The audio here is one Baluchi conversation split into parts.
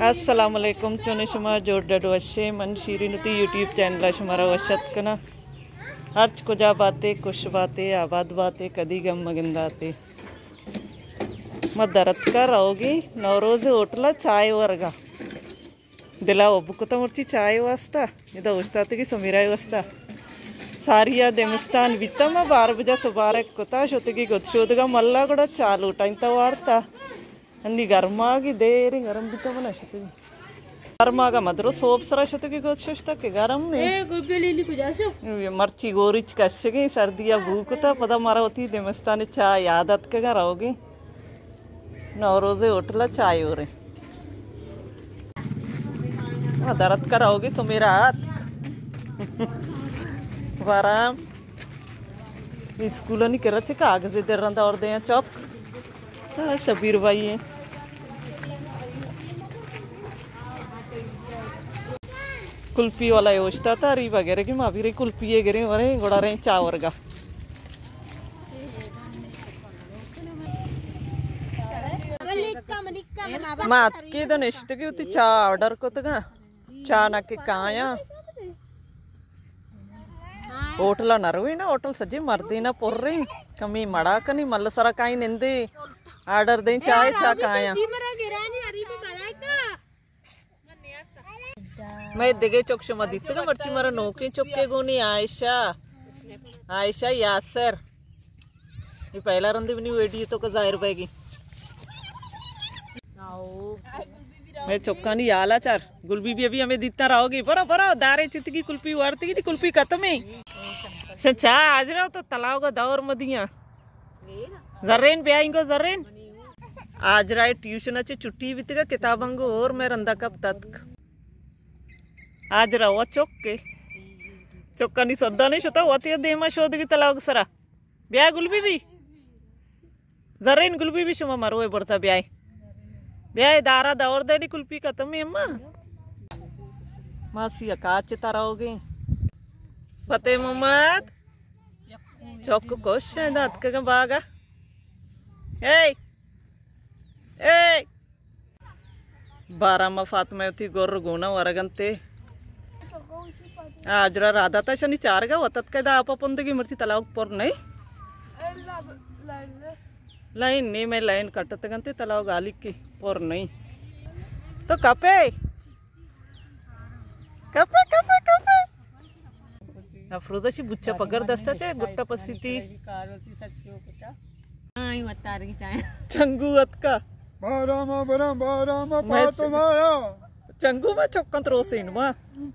السلام علیکم، چون شما؟ جوڑ ڈڈ وشے؟ من شیرین تی یوٹیوب چینل شمارا وشت کنا۔ ہرچ کجا باتے، خوش باتے، آباد باتے، کدی گم مگنداتے۔ ما درتکا روگی نوروز ہوٹل چائے ورگا۔ دلا وب کتا مرچی چائے واسطہ، ادا اوشتاتگی سمیرائے واسطہ۔ ساریا دمستان بیتا، ما بار بجا سبارک کتا، شتگی گد شودگا ملا گڑا چا لوٹائنتا وارتا۔ انی گرماگی دیریں گرم بیتا، من شتگی۔ گرماگا مدرو سوب سرا شتگی گد ششتا کہ گرم نے۔ اے گلبیلی کجا شو؟ مرچی گوریچ کشگی، سردیا بو کتا، پدا مرا وتی دمستان چا یاد اتکگا روگی۔ نوروز ہوٹل چائے ہورے۔ ما درتکا روگی سمیرا اتک۔ ورام۔ اسکولانی کرا چہ کاغذ در رندا اور دے چوک۔ ہاں، شبیر بھائی ہیں۔ کلپی والا اوشتا تا، ری وغیرہ کی ما بھی رہی کلپی گریں وریں گڑا رہے چاورگا۔ ما اتکی دو نشتگی ہوتی چا آرڈر کتگا۔ چا نہ کہ کایاں۔ ہوٹل نہ روی نا، ہوٹل سجی مردی نہ پر رہی۔ کمی مڑا کنی، مل سرا کائی نندی۔ آرڈر دیں چائے، چا کایاں۔ میں دگے چک شما دیتگا، مرچی مارا نوکیں چکے گونی عائشہ، عائشہ یاسر۔ یہ پہلا رندی منی ویڈیو تو کا ظاہر بے گی۔ میں چکانی یالا چار۔ گل بی بی ابھی ہمیں دیتا رہو گی۔ برو، برو، دارے چتگی کلپی وارتگی، نی کلپی ختم ہے۔ شن چا آج رہو تو تلاو کا دور مدیاں۔ زرین بیائیں گو زرین۔ آج رائے ٹیوشن اچھے چھٹی بیتگا، کتاباں گو اور میں رندا کپ تتک۔ آج رہو چک کے۔ چکانی سودا نہیں شتا، وتی دیما شودگی تلاو سرا۔ بیا گل بی بی۔ زرین گل بی بی شما مروے برتا بیائے۔ بیائے دارا دور دے نی کلپی ختم ہے اما۔ ماسی کاچ ترا ہو گئے۔ فتح محمد۔ چوک کوش ہے دات کا باگا۔ اے۔ اے۔ بارا ما فاطمہ وتی گر گونا ورگنتے۔ آجرا رادا تا شنی چارگا وتت کدا آپا پندگی مرچی تلاوک پر نہیں۔ لائن نہیں، میں لائن کٹت گنتے تلاوک گالی کی پر نہیں۔ تو کپے؟ کپے، کپے، کپے۔ افروزہ شی بچہ پگر دستا چے گٹا پسی تی۔ چنگو اتکا۔ بارا ما برا، بارا ما میں چ-، فاطمہ آیا۔ چنگو ما چکن تروسین ما۔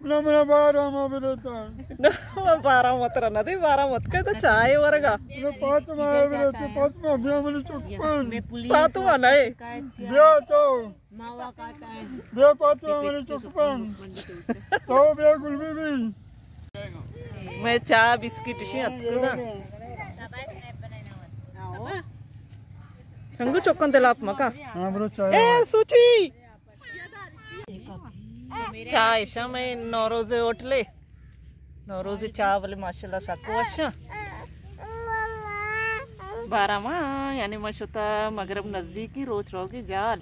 نہ، نہ، بارا ما برتا۔ نہ، ما بارا مت رہا، نہ دی بارا مت کہتا چائے ورگا۔ نہ، فاطمہ آیا برتا، فاطمہ بیا منی چکن۔ فاطمہ نہیں۔ بیا تو۔ بیا پاتو ہمارے چک پان۔ تو بیا گل بی بی۔ میں چاہ بسکٹ شی اتکگا۔ سنگو چکن دلاپ مکا۔ ہاں برو چاہ۔ اے سوچی۔ چاہ ایشا میں نوروز ہوٹلے۔ نوروز چاہ بلے ماشاءاللہ سک وشاں۔ بارہ ماہ یعنی ما شتا مغرب نزدیکی روچ روگی جال۔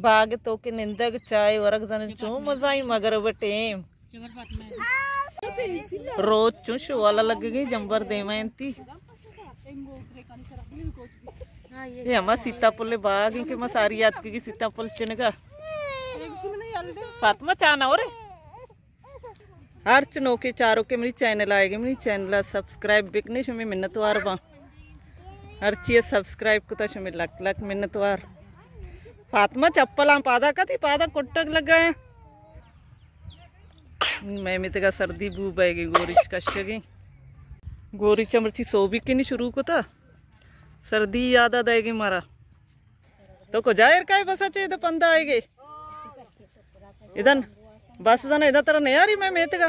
باغ تو کہ نندگ چائے ورگ زن چون مزائی مغرب ٹیم۔ روچ چون شوالا لگگی جمبر دیما انتی۔ یہ ہما سیتا پل باغ ہیں کہ ما ساری آتکگی سیتا پل چنگا۔ فاطمہ چانا ہو رے۔ ہرچ نوکے چاروکے منی چینل آئیگے، منی چینل سبسکرائب بکنے، شمی منتوار باں۔ ہرچی سبسکرائب کتا شمی لک لک منتوار۔ فاطمہ چپلاں پادا کتی، پادا کٹگ لگا۔ میں میتگا سردی بو بئیگی گوریچ کشگی۔ گوریچ مرچی سوبی کنی شروع کتا۔ سردی یادا دئیگی مارا۔ تو کجا ایر کائے بس اچے ادا پندا آئیگے۔ ادن بس زن ادا ترا نیاری میں میتگا۔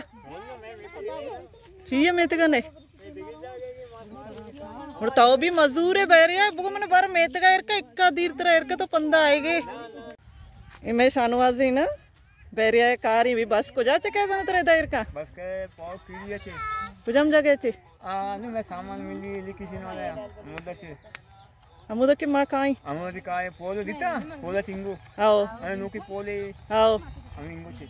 چیئے میتگا نے؟ اور تو بھی مزدور ہے بہریا، بگو من بار میتگا ایر کا اکا دیر ترا ایر کا تو پندا آئیگے۔ اے میں شانوازی نا۔ بحریہ کاری بھی بس کجا چکے زنت رے دائر کا؟ بس کے پاؤ پیڑی اچے۔ کجام جگہ اچے؟ آ، نہیں، میں سامان ملی، لیکن سین والا ہے، مدر سے۔ ہمودا کہ ما کائیں۔ ہمودا کائیں، پولو دیتا، پولا چنگو۔ آؤ۔ اے نوکی پولے۔ آؤ۔ ہمیں انگو چے۔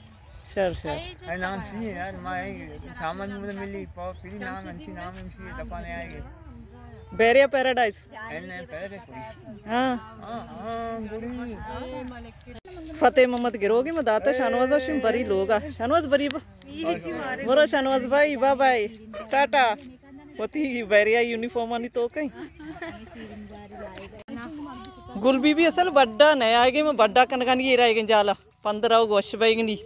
شر، شر۔ اے نام چی ہے یار؟ ما اے سامان مجھے ملی، پا-، پری نام انچی، نام انچی، دپا نہیں آئے گے۔ بیریا پیراڈائز۔ اے نہیں، پیراڈائز پولیس۔ ہاں۔ ہاں، ہاں، گڑی۔ فتح محمد گروگی ما داتا شانوازا شم بری لوگا۔ شانواز بری با۔ برو شانواز بھائی، بائے بائے۔ ٹاٹا۔ وتی بیریا یونیفارمانی توکا۔ گل بی بی اصل بڈا نہ آئے گے، میں بڈا کنگانی ایر آئے گے جالا۔ پندرہ و گوش بائے گنی۔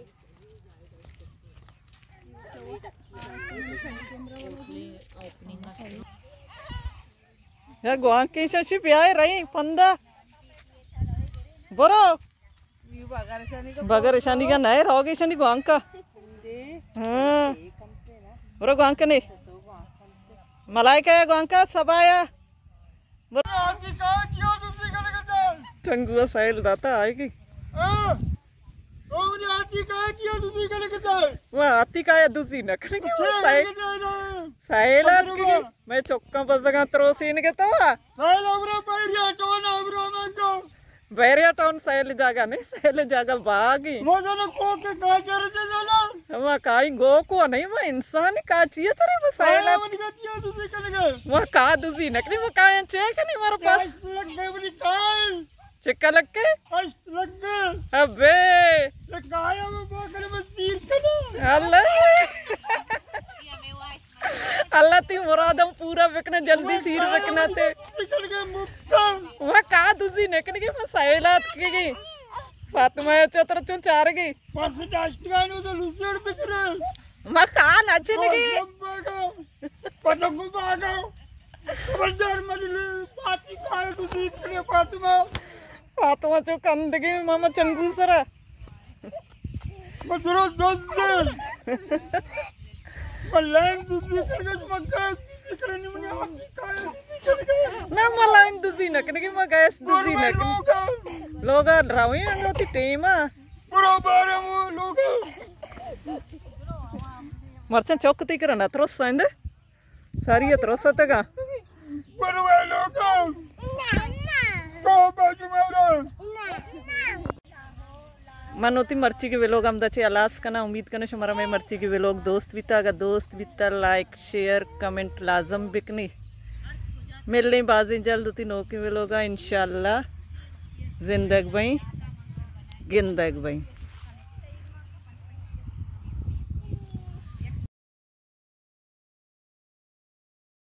یا گوانکیں ششی بیائے رہی پندا۔ برو۔ بغیر اشانی کا نئے رہو گے اشانی گوانکا۔ ہاں۔ برو گوانک نے۔ ملائکہ یا گوانکا سبا یا۔ برو۔ چنگو سائل داتا آئے گی۔ ہاں۔ وہ آتی کا یا دزی نہ کرے گی، سائل۔ سائل آت کی۔ میں چکاں بزگاں تروسین گے تو۔ سائل ابرو بیریا ٹون ابرو من کو۔ بیریا ٹون سائل جاگا نہیں، سائل جاگا باغی۔ مزن کو کے کاچر جے جانا۔ ما کائیں گو کو نہیں، ما انسانی کاچی ہے ترے، ما سائل آت۔ من کا چیا دزی کنے گے۔ ما کا دزی نہ کرے، ما کائیں چے کنے مارا پاس۔ لگ گئے بلی کائیں۔ چکا لگ کے؟ اشت لگ گئے۔ ابے۔ یہ کایا میں بوکر میں سیر کنا۔ اللہ۔ اللہ تی مرادم پورا بکنا، جلدی سیر بکنا تے۔ وہ کا دزی نکنے گی، وہ سائلات کی گی۔ فاطمہ چتر چون چار گی۔ بس داشتگانو تو لسر بکرے۔ ما کا نچنگی۔ پتنگو باگا۔ خبردار منی لے، پاتی کار دزی کنے فاطمہ۔ فاطمہ چو کندگی ماما چنگو سرا۔ من درو دزی۔ من لائن دزی کنے، من گیس دزی کنے، من آتی کار دزی کنے۔ نہ، ما لائن دزی نہ کنے، ما گیس دزی نہ کنے۔ لوگا ڈراوی ہم ہوتی ٹیما۔ برو بارے مو لوگا۔ مرچاں چوک تی کرنا ترس سائندے۔ ساری ءَ ترس اتگ ءَ۔ برو اے لوگو۔ تو باجو مارا۔ من وتی مرچی کے ویلوگ ہمدا چہ ہلاس کناں۔ امید کناں شمارا مئے مرچی کے ویلوگ دوست بیتا۔ اگر دوست بیتا، لائک، شیئر، کمنٹ لازم بکنی۔ ملیں بازیں جلد وتی نوکیں ویلوگا انشاءاللہ۔ زندگ بئیں، گندگ بئیں۔